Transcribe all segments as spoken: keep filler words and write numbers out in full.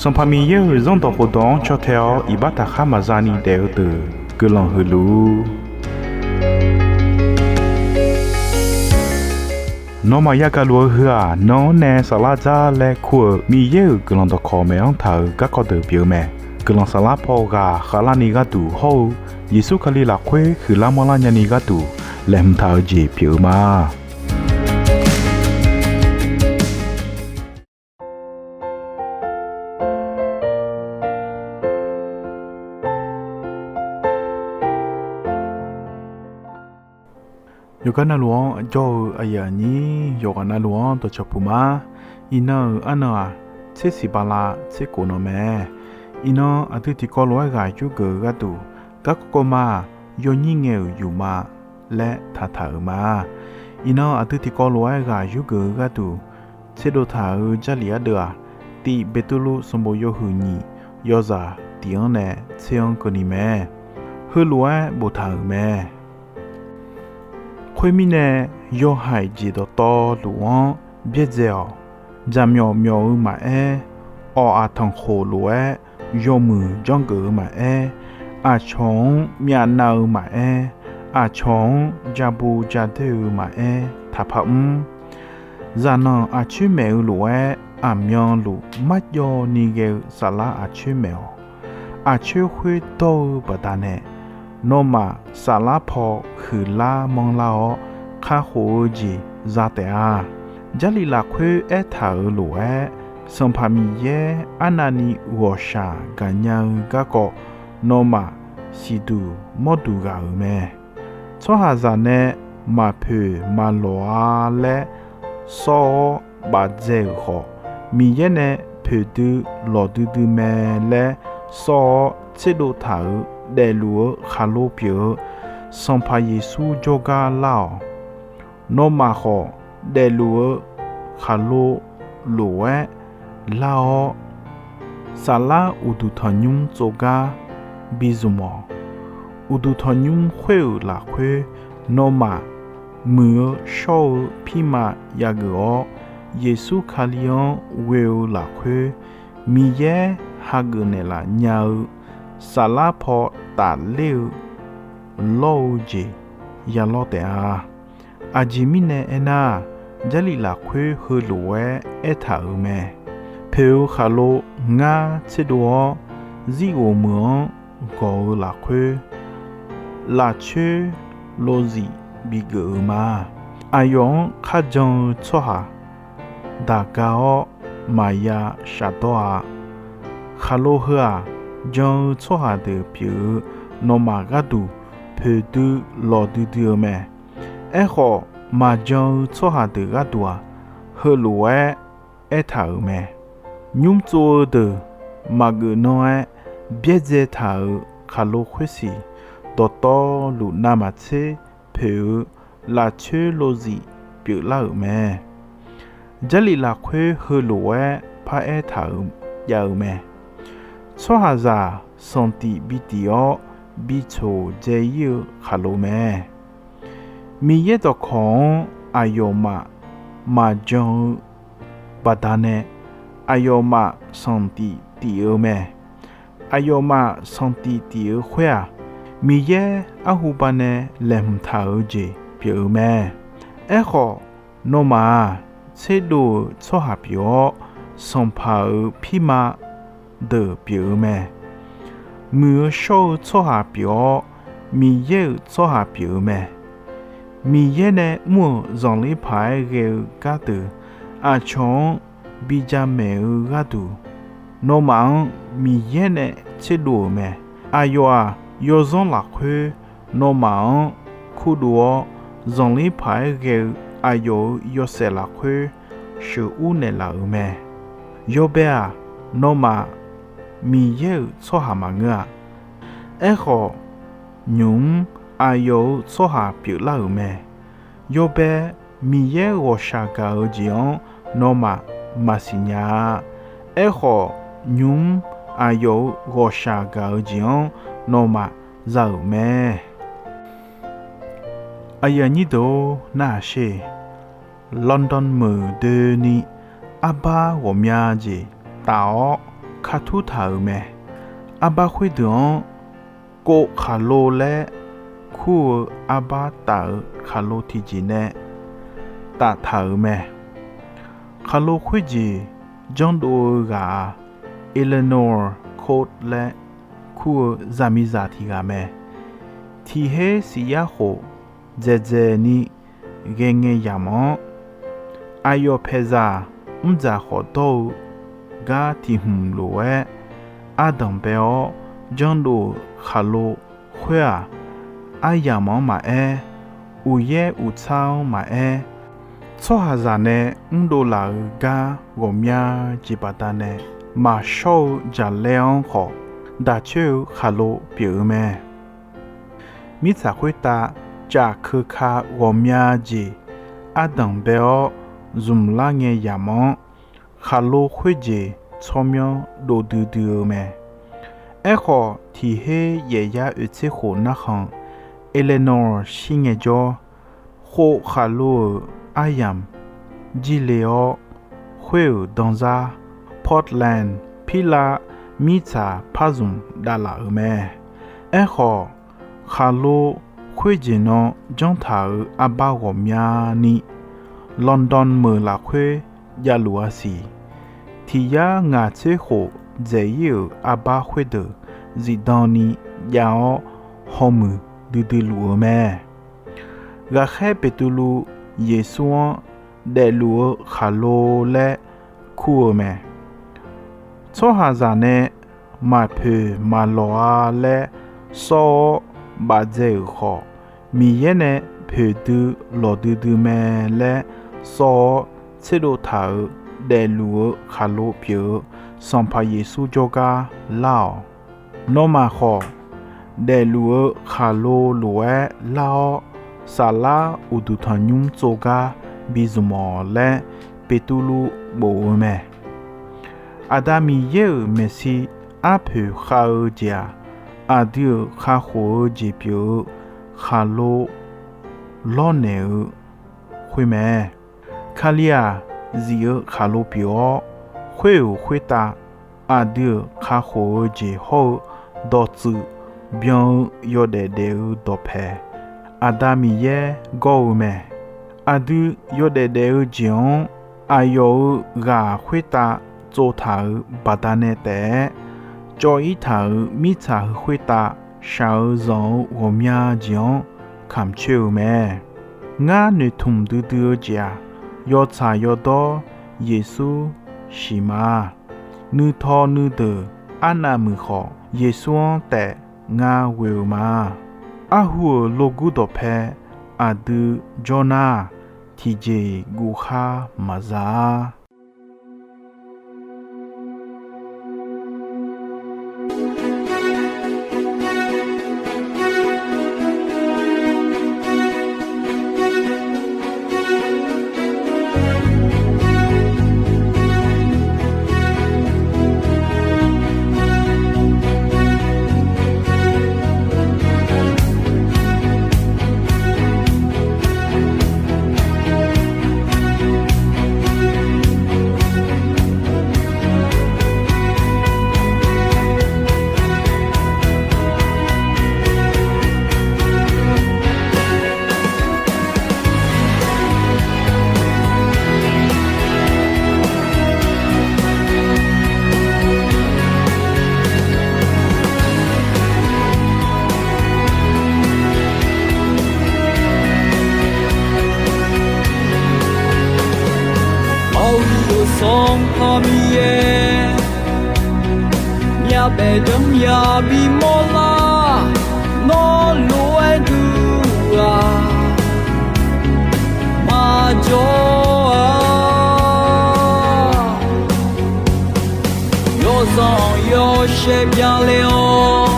Sanqpaq Miqyaer-euq Zanrdawq khofdawq-anr caw tae-awr iqbax taqkhar maqza ni daef-eu deuq guiqlanq huiq luf-ur. Nawmaf yagaq luf-eu heu-aq, nan-anr nae saflar dzar laer kur-euq Miqyaer-euq guiqlanq dawqkawq maeq-anr taq-euq garkawv deuq pyeuf-eu mae. Guiqlanq saflar paw ghaq khavlarni gharduq hawr-eu Yeqsur Kali lafkhoer huiqlar manrlar nyani gharduq laeqhmq taq-eu jeq pyeuf-eu ma. Yawqgar navluf-anr jawr-eu aqyuif aqnyir yawqghaq navluf-anr dawqcawq puq ma. Iqnan-euq arnan-aq, tser siq bala tser khof nan mae. Iqnan aqdui tiqkawv lof-aer ghaq yurgeuf-eu gharduq, garkawv kawvma-aq, yawnyir ngae-euq yufma laer taqtaq-euq ma. Iqnan aqdui tiqkawv lof-aer ghaq yurgeuf-eu gharduq tserdov taq-euq Jarlif ardeuv-aq, Tiv Beqtuvluv sanqbof yawhuiq nyiq yawzaq tiq-anr nae tser-anr keuvni mae. Heulof-aer boftaq-euq mae. Khoermirnae, yawhaiq jeq dawqtawvluf-anr byaerdzae-awq. Jaqmyawf myawf-eu maqaer, awq aqtanq khof lof-aer yawmuiq janrgeuf-eu maqaer, aqcawq-anr myavnav-eu maqaer, aqcawq-anr ja bu ja doer-eu maqaer, taqpar mr. Zaqnanq aqcoer maef-eu lof-aer aqmyanluf marjawv ni ghae-eu saflar aqcoer maef-awq. Aqcoer khoer dawr-eu baqdanae, nawmaf saflar paw huiqlar manrlar-awr kakhof-eu jeq za taef-a. Jarlif lafkhoer aertaq-euq lof-aer, Sanqpaq Miqyaer arnavni ghawqshaq gaqnya-eu garkawv nawmaf siqduq mawrduq ghaq-euq mae. Tsawrhaqzaq nae maqpoeq maqlawq-a laer sawr-awr bafdzae-euq khawf, Miqyaer nae poeqdui lawqdui dui mae laer sawr-awr tserdov taq-euq daefluf-eu khaqlo pyeuf-eu Sanqpaq Yeqsur jawrgar lar-awq. Nawmaf khawf, daefluf-eu khaqlo lof-aer lar-awr, saflar uqduq tanqnymr tsovgar bizmq-awq. Uqduq tanqnymr khoer-euq lafkhoer, nawmaf muiq-eu shawr-eu pirma yageuf-awr, Yeqsur Kali-anr ghoe-eu lafkhoer, Miqyaer hageuf naeqlaf nya-eu saflar paw tafler-eu lawr-eu jeq ya lawr taef-a. Aqjeq mirnae aernar-aq, Jarlif lafkhoer heulof-aer aertaq-euq mae. Poeq-eu khaqlo ngar tserdov-awr, zirghof meuq-anr gawq-eu lafkhoer, lafcoer lovzif bigeuf-eu ma. Aqyawf-anr kharjan-eu tsawrhaq daqga-awr maqya shafdawr-a. Khaqlo heu-aq, jan-eu tsawrhaq deuq pyeuf-eu nawmaf gharduq poeqdui lawqdui dui-eu mae. Aerkhawf, maqjan-eu tsawrhaq deuq gharduq-aq, heulof-aer aertaq-euq mae. Nymr tsov-eu deuq maqgeuf nan-aer byaerdzae taq-euq khaqlo khoersiq, dawqtawvluf navmaqtser poeq-eu lafcoer lovzif pyeuflar-euq mae. Jarlif lafkhoer heulof-aer paraer taq-euq jav-eu mae. Tsawrhaqzaq sanqtif bitif-awr bitsoq dzae-ir-eu khaqlo mae. Miqyaer dawqkawq-anr aqyawfmaf maqjan-eu baqdanae, aqyawfmaf sanqtif tif-eu mae. Aqyawfmaf sanqtif tif-eu khoer-aq, Miqyaer arhu banae laeqhmq taq-eu jeq pyeuf-eu mae. Aerkhawf, nawmaf-aq, tserdov-euq tsawrhaq pyeuf-awr, sanqpaq-euq pirma deuq pyeuf-eu mae. Muiq-eu shawr-eu tsawrhaq pyeuf-awr, Miqyaer-euq tsawrhaq pyeuf-eu mae. Miqyaer nae mr-euq zanqler paq-aer ghae-eu gardeuq aqcawq-anr bi jamaeq-eu gharduq, nawmaf-anr Miqyaer nae tserdov-euq mae. Aqyawf-aq, yawzanr lafkhoer nawmaf-anr kurdov-awr, zanqler paq-aer ghae-eu aqyawf-euq yawshaef lafkhoer sheuqur naeqlaf-euq mae. Yawbae-aq, nawmaf Miqyaer-euq tsawrhaq maqngeur-a. Aerkhawf, nymq-mr aqyawf-euq tsawrhaq pyeuflar-euq mae. Yawbae Miqyaer ghawqshaq gaq-eu jeq-anr nawmaf maqsiq nya-a. Aerkhawf, nymq-mr aqyawf-euq ghawqshaq gaq-eu jeq-anr nawmaf za-euq mae. Aqyuif aqnyir deuq-or, narhaq sher. London meuq doeni arbar ghawqmya jeq taf-awr ka tur taq-euq mae. Arbar khoerdeuq-anr kov khaqlo laer kur-eu arbar taf-euq khaqlo tiqjeq nae taftaq-euq mae. Khaqlo khoerjeq janrdov-eu ghaq-aq, Eleanor Colt laer kur-eu zaqmiqzaq tiq ghaq mae. Tiq her siq yar khof dzaeqdzaeq ni ghae ngae yamq-anr, aqyawf paeqzaq mrdzaq khawf dawr-eu gar tiq hmq lof-aer ardanq bae-awr janrdov-euq khaqlo khoer-aq, aryamq-anr maqaer, uqyaer uqtsar-anr maqaer, tsawrhaqzaq nae mrdov laf-eu gar ghawqmya jeq baqdanae maqshawr-eu jaqlaer-anr khawf daq coer-eu khaqlo pyeuf-eu mae. Mirtsaq khoertav caf keuka ghawqmya jeq ardanq bae-awr zmqlar ngae yamq-anr, khaqlo khoerjeq tsawrmyanr dov duidui-eu mae. Aerkhawf, tiq her yaef yar oeq tser khof narkhan, Eleanor shir ngaejawr, khof khaqlo-euq aryamq jirle-awr, khoer-euq danzar Portland Pillar mirtsaq par zmq davlaf-euq mae. Aerkhawf, khaqlo khoerjeq nan janrtaq-euq arbar ghawqmyani London meuq lafkhoer javluf-a siq. Tiq yar ngaq tser khof dzaeq-ir-euq arbar khoerdeuq zifdan ni jav-awr hawmuiq duidui luf-eu mae. Ghaqkhaer Beqtuvluv Yeqsur-anr daefluf-eu khaqlo laer kur-eu mae. Tsawrhaqzaq nae maqpoeq maqlawq-a laer sawr-awr bafdzae-euq khawf, Miqyaer nae poeqdui lawqdui dui mae laer sawr-awr tserdov taq-euq daefluf-eu khaqlo pyeuf-eu Sanqpaq Yeqsur jawrgar lar-awq. Nawmaf khawf, daefluf-eu khaqlo lof-aer lar-awr, saflar uqduq tanqnymr tsov gar bizmq-awq laer Beqtuvluv bof-eu mae. Aqda Miqyaer-euq maeqshi arpoeq khav-eu jeq-aq, aqdui-euq kakhof-eu jeq pyeuf-eu khaqlo lawrnaeq-eu khoer mae. Kali-aq, zif-eu khaqlo pyeuf-awr, khoer-euq khoertav aqdui-euq kakhof-eu jeq hawr-eu dawqtsuif byan-eu yawdaef daef-eu dawqpae Aqda Miqyaer gawr-eu mae. Aqdui yawdaef daef-eu jeq-anr aqyawf-euq ghaq khoertav tsovtaq-euq baqdanae taef-aer, cawv-ir taq-euq mirtsaq heu khoertav shaq-eu zanq-eu ghawqmya jeq-anr kamq coer-eu mae. Ngar noeqtmq duidui-eu jeq-aq, yawtsaq yawdawr Yeqsur shiq ma. Nuitaw nuideuq arnavmuiq khawf, Yeqsur-anr taef ngar ghoe-eu ma. Arhu-euq logur dawqpae aqdui jawr nar, tiqjeq-iq guvkhar maqza-a. Baoq-eu Sanqpaq Miqyaer, myavbaef deuq-anr ya bimawr lar. Nawr lof-aer duq-aq, maqjawr-a. Yawzanq yawshaef byanle-awr,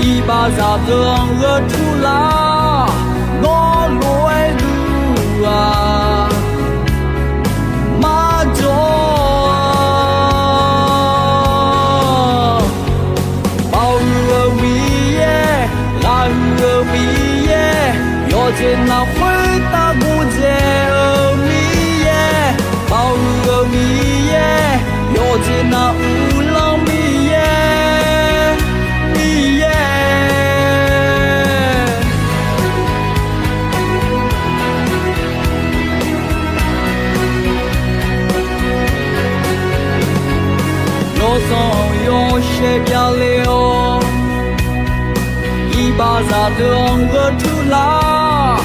iqbaxzaq deuq-anr gheu tur lar. Nawr lof-aer duq-aq, maqjawr-a. Baoq-eu Miqyaer, ghaqhuiq-eu Miqyaer, yawqjeq navluf khoertav guvdzaeq-eu Miqyaer. Baoq-eu Miqyaer, yawqjeq navluf shaevbyav le-awr, iqbaxzaq deuq-anr gheurtuv lar,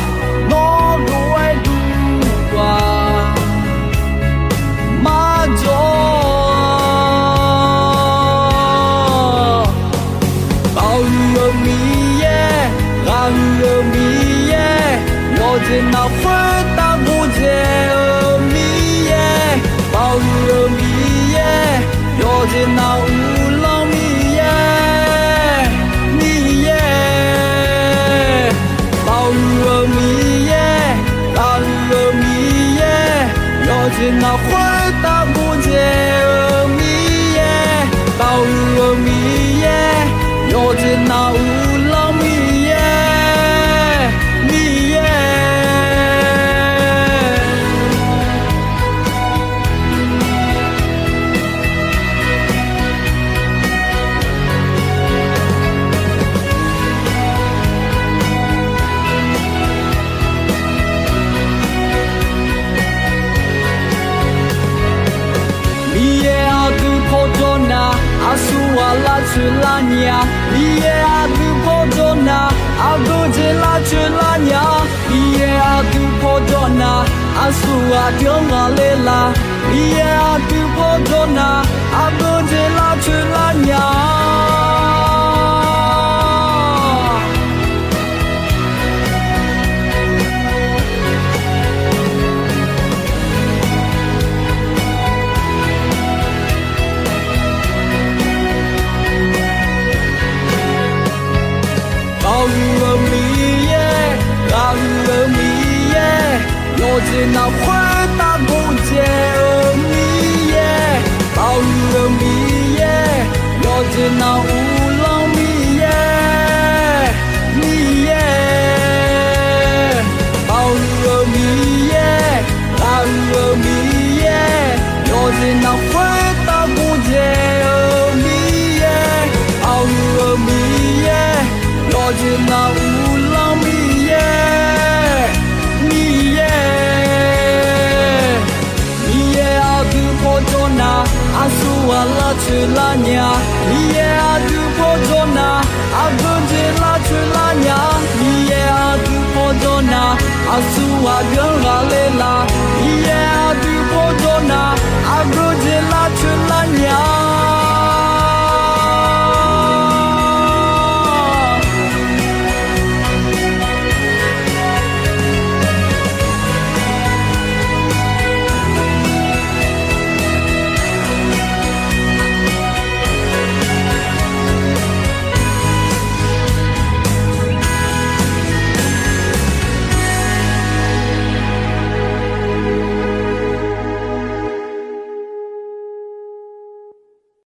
nawr lof-aer duqwaq marjawr-a. Baqhuiq-eu Miqyaer, ghaqhuiq-eu Miqyaer, yawqjeq navluf khoertav gordzae-eu Miqyaer, baqhuiq-eu Miqyaer, yawqjeq navluf uqlanr Miqyaer, Miqyaer, baqhuiq-eu Miqyaer, ghaqhuiq-eu Miqyaer, yawqjeq navluf khoertav gordzae-eu Miqyaer, baqhuiq-eu Miqyaer, yawqjeq navluf uqlanr Miqyaer, Miqyaer. Miqyaer aqdui pawjawr nar, aqsurghaq lavcoeq lar nya. Miqyaer aqdui pawjawr nar, aqgeujeq lavcoeq lar nya. Miqyaer aqdui pawjawr nar, aqsurghaq deuq-anr ghaqler la. Miqyaer aqdui pawjawr nar, aqgeujeq lavcoeq lar nya. Baqhuiq-eu Miqyaer, ghaqhuiq-eu Miqyaer, yawqjeq navluf khoertav gordzae-eu Miqyaer, baqhuiq-eu Miqyaer, yawqjeq navluf uqlanr Miqyaer, Miqyaer, baqhuiq-eu Miqyaer, ghaqhuiq-eu Miqyaer, yawqjeq navluf khoertav gordzae-eu Miqyaer, baqhuiq-eu Miqyaer, yawqjeq navluf uqlanr Miqyaer, Miqyaer. Miqyaer aqdui pawjawr nar, aqsurghaq lavcoeq lar nya. Miqyaer aqdui pawjawr nar, aqgeujeq lavcoeq lar nya. Miqyaer aqdui pawjawr nar, aqsurghaq deuq-anr ghaqler la.